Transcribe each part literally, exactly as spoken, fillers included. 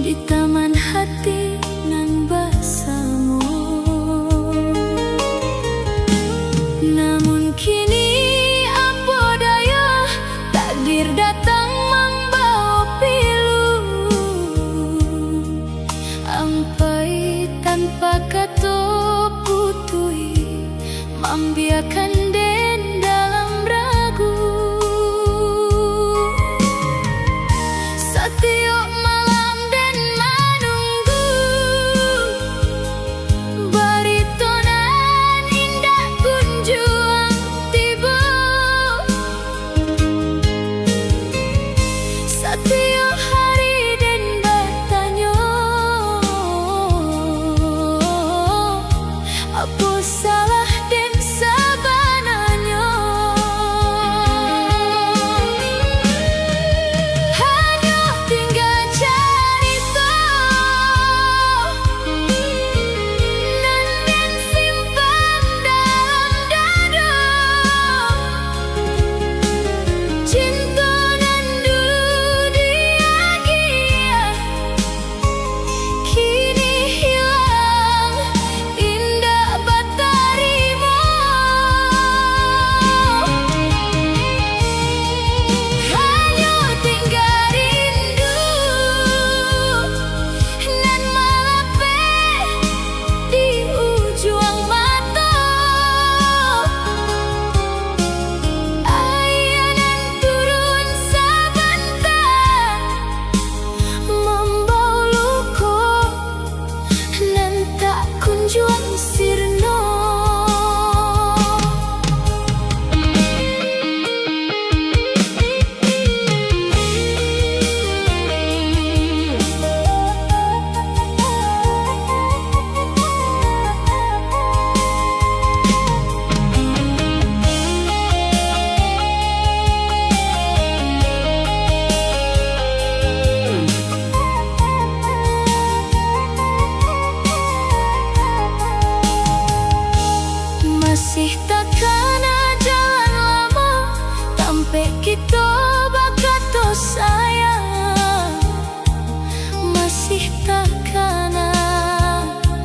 di taman hati nan basamo. Namun kini apo daya, takdir datang mambawa pilu. Ampai tanpa kato putuih, mambiakan den dalam ragu. Satiok malam den manunggu, barito nan indak kunjuang tibo. Satiok hari den batanyo, apo salah den sabananyo? Hanyo tingga carito nan den simpan dalam dado. Cinto nan dulu diagiah, kini hilang, indak batarimo. Hanyo tingga rindu nan malapeh di ujuang mato. Aia nan turun sabanta, mambawa luko nan tak kunjuang sirno. Masih takana jalan lamo, tampek kito bakato sayang. Masih takana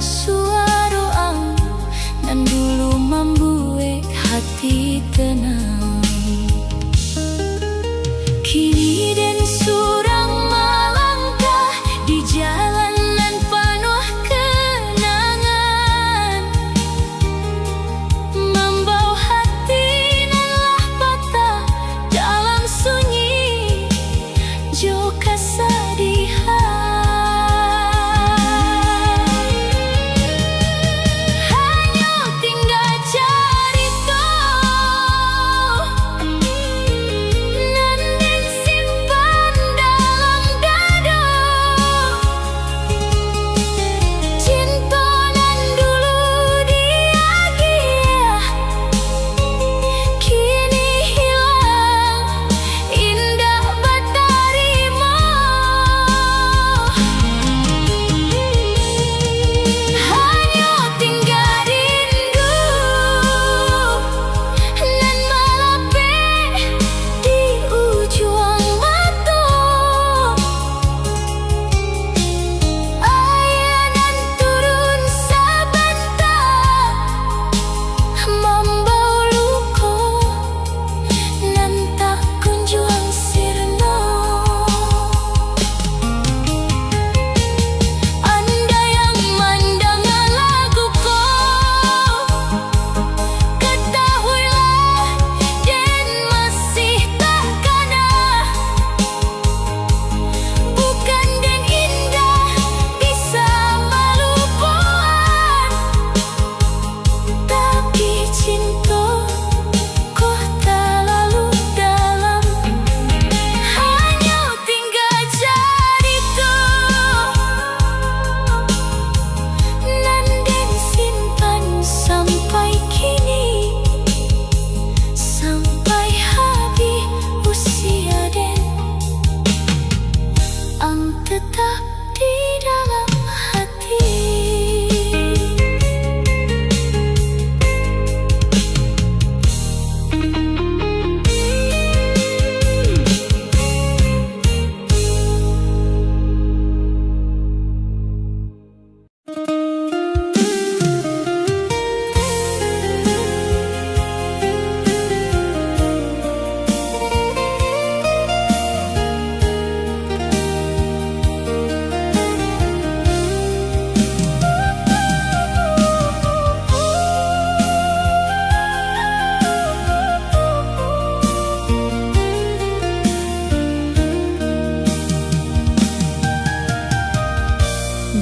suaro ang nan dulu mambuek hati tenang. Kini den surang malangkah di jalan nan panuah kenangan, mambawa hati nan lah patah dalam sunyi jo kasadihan. Hanyo tingga carito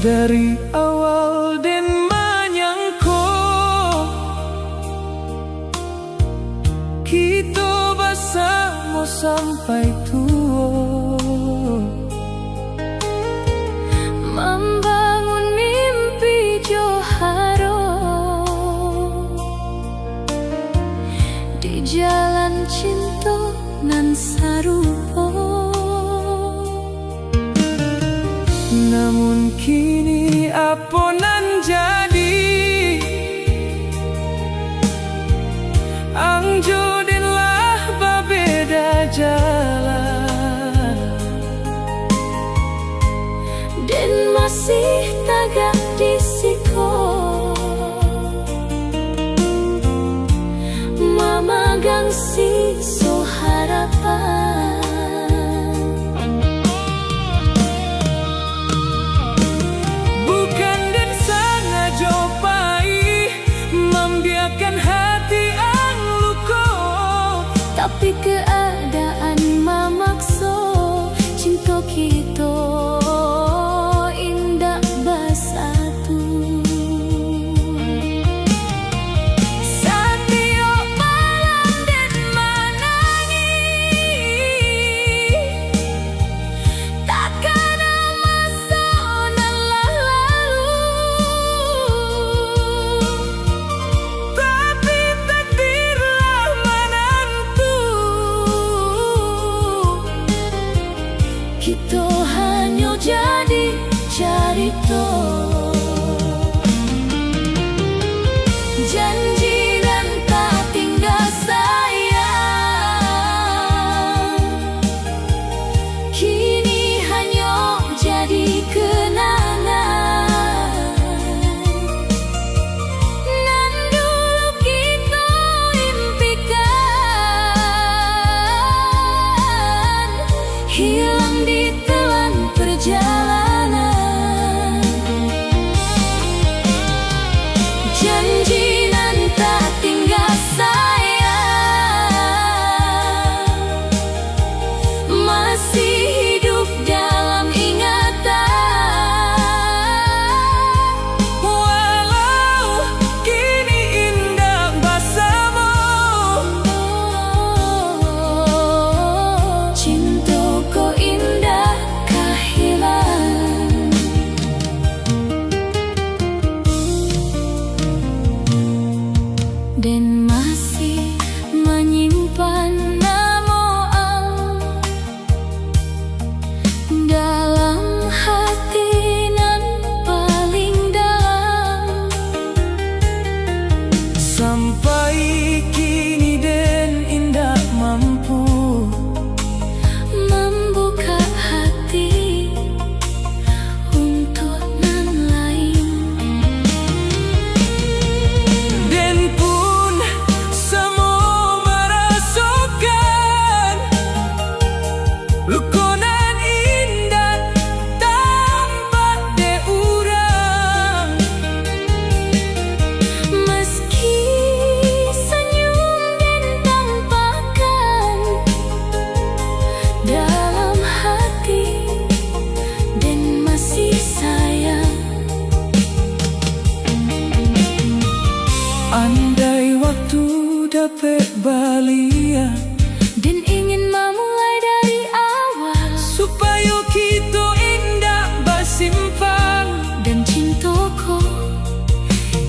Dari awal den manyangko, kito basamo sampai tuo. Mambangun mimpi jo harap di jalan cinto nan sarupo. Namun kini apo nan jadi? Ang jo den lah babeda jalan. Den masih tagak di siko, mamagang siso harapan. Bukan den sangajo payi, mambiakan hati ang luko. Tapi keadaan mamakso, cinto kito indak basatu. Satiok malam den manangih, takana maso nan lah lalu. Tapi takdir lah manantu, kito hanyo jadi carito. Janji nan tatingga sayang, kini hanyo jadi kenangan. Nan dulu kito impikan, hilang ditelan perjalanan. Janji nan tatingga sayang, masih hidup dalam ingatan. Walau kini indak basamo, cinto ko indak ka hilang. Den masih manyimpan namo ang dalam hati nan paling dalam. Sampai kini den indak mampu mambukak hati untuak nan lain. Den pun samo marasokan luko nan indak tampak dek urang. Maski sanyum den tampakkan, dalam hati den masih sayang. Andai waktu dapek baliak, den ingin mamulai dari awal, supayo kito indak basimpang, dan cinto ko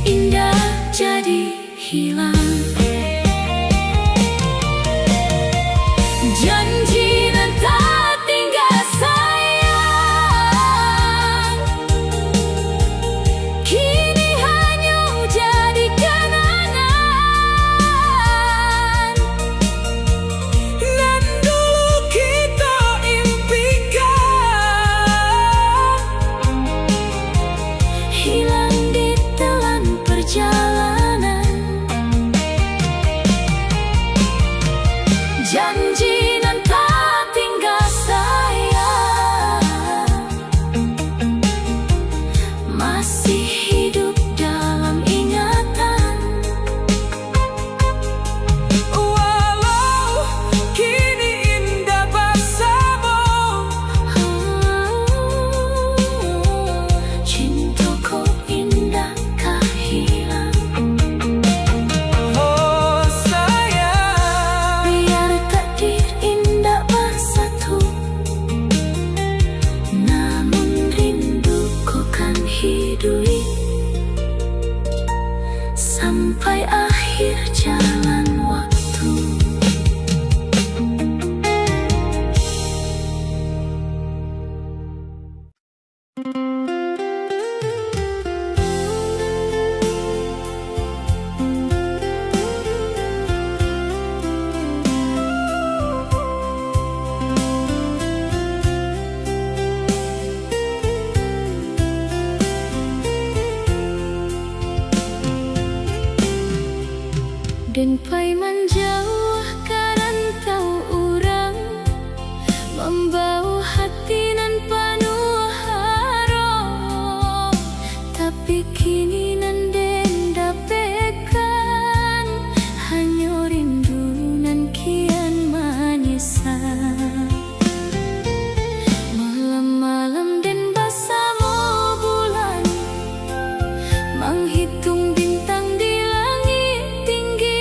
indak jadi hilang. Janji nan tatingga sayang, kini hanyo jadi kenangan. Pai manjauah ka rantau urang, mambawa hati nan panuah harap. Tapi kini nan den dapekkan, hanyo rindu nan kian manyesa. Malam-malam den basamo bulan, manghituang bintang di langik tinggi.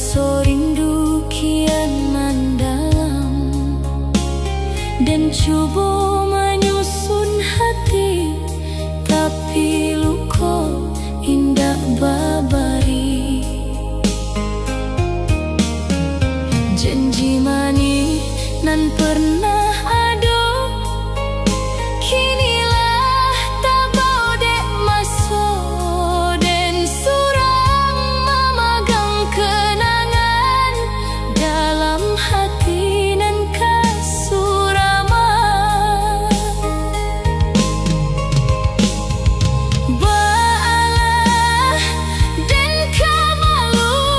Raso rindu kian mandalam, den cubo manyusun hati, tapi luko indak babari. Janji manih nan pernah ado, kini lah tabao dek maso, den surang mamagang kenangan dalam hati nan ka suraman. Baalah den ka malupoan,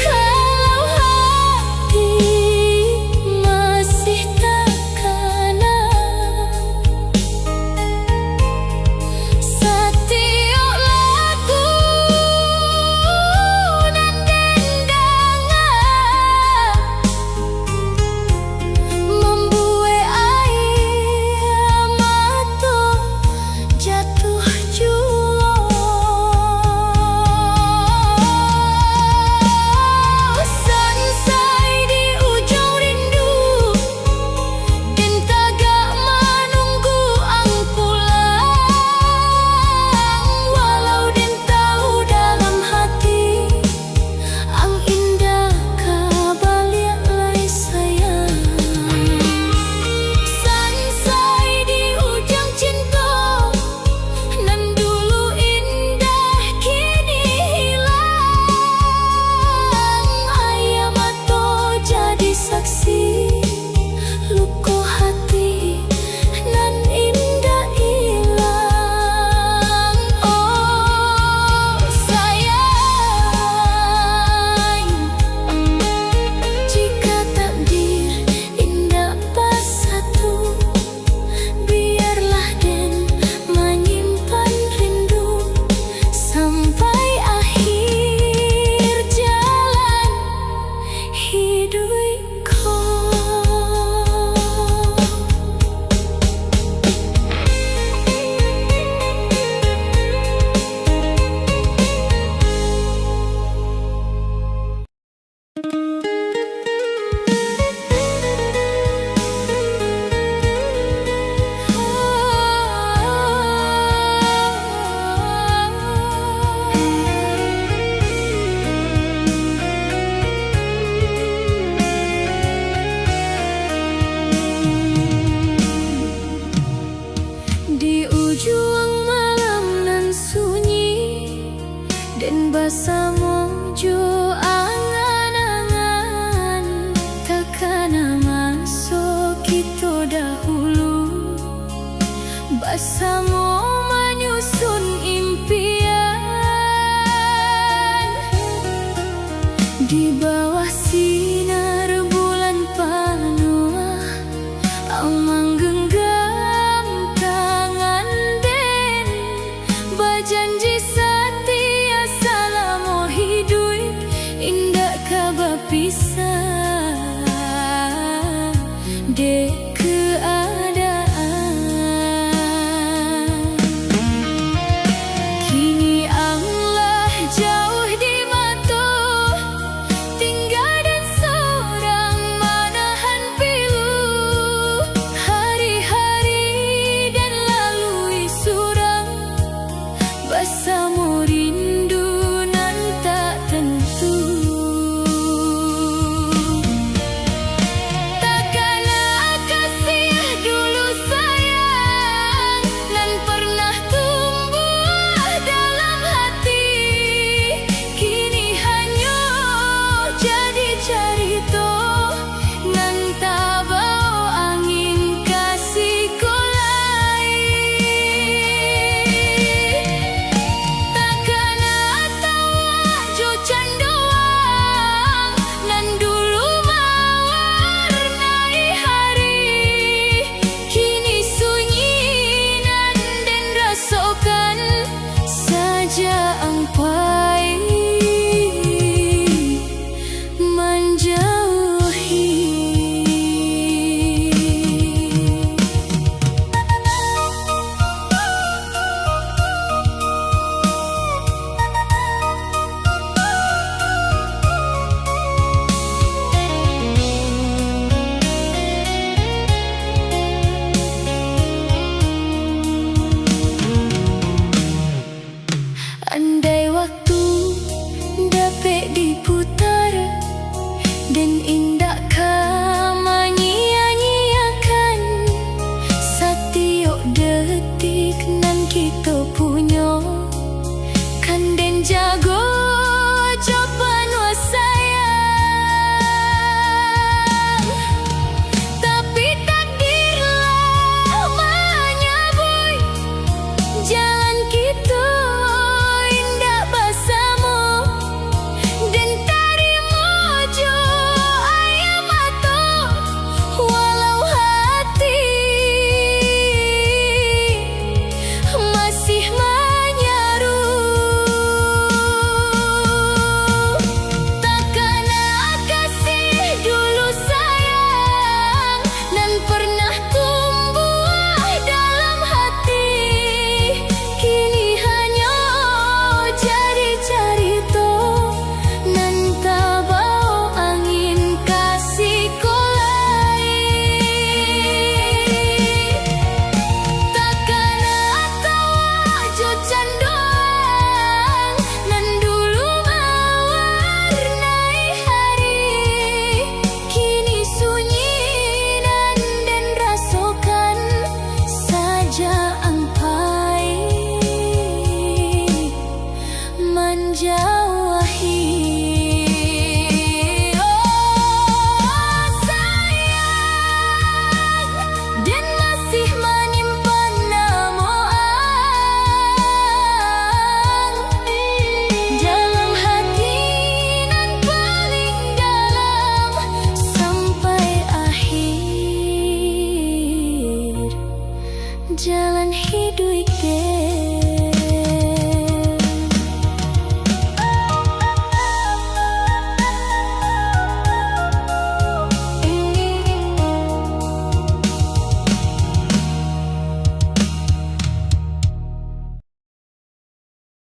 kalau hati masih takana. Satiok lagu nan den danga, mambuek aia mato jatuah juo. Sansai di ujuang rindu, den tagak manunggu ang pulang. Walau den tahu dalam hati, ang indak ka baliak lai, sayang. Sansai di ujuang cinto, nan dulu indah kini hilang. Aia mato jadi saksi, luko hati nan indak ilang. Oh, sayang, jika takdir indak basatu, biarlah den manyimpan rindu sampai akhir jalan hiduik ko. Di ujuang malam nan sunyi, den basamo jo angan-angan, takana maso kito dahulu, basamo manyusun impian. Di bawah sinar bulan panuah, ang manggenggam tangan den, bajanji satia salamo hiduik, indak ka bapisah dek keadaan. Kini ang lah jauah di mato, ting- Den indak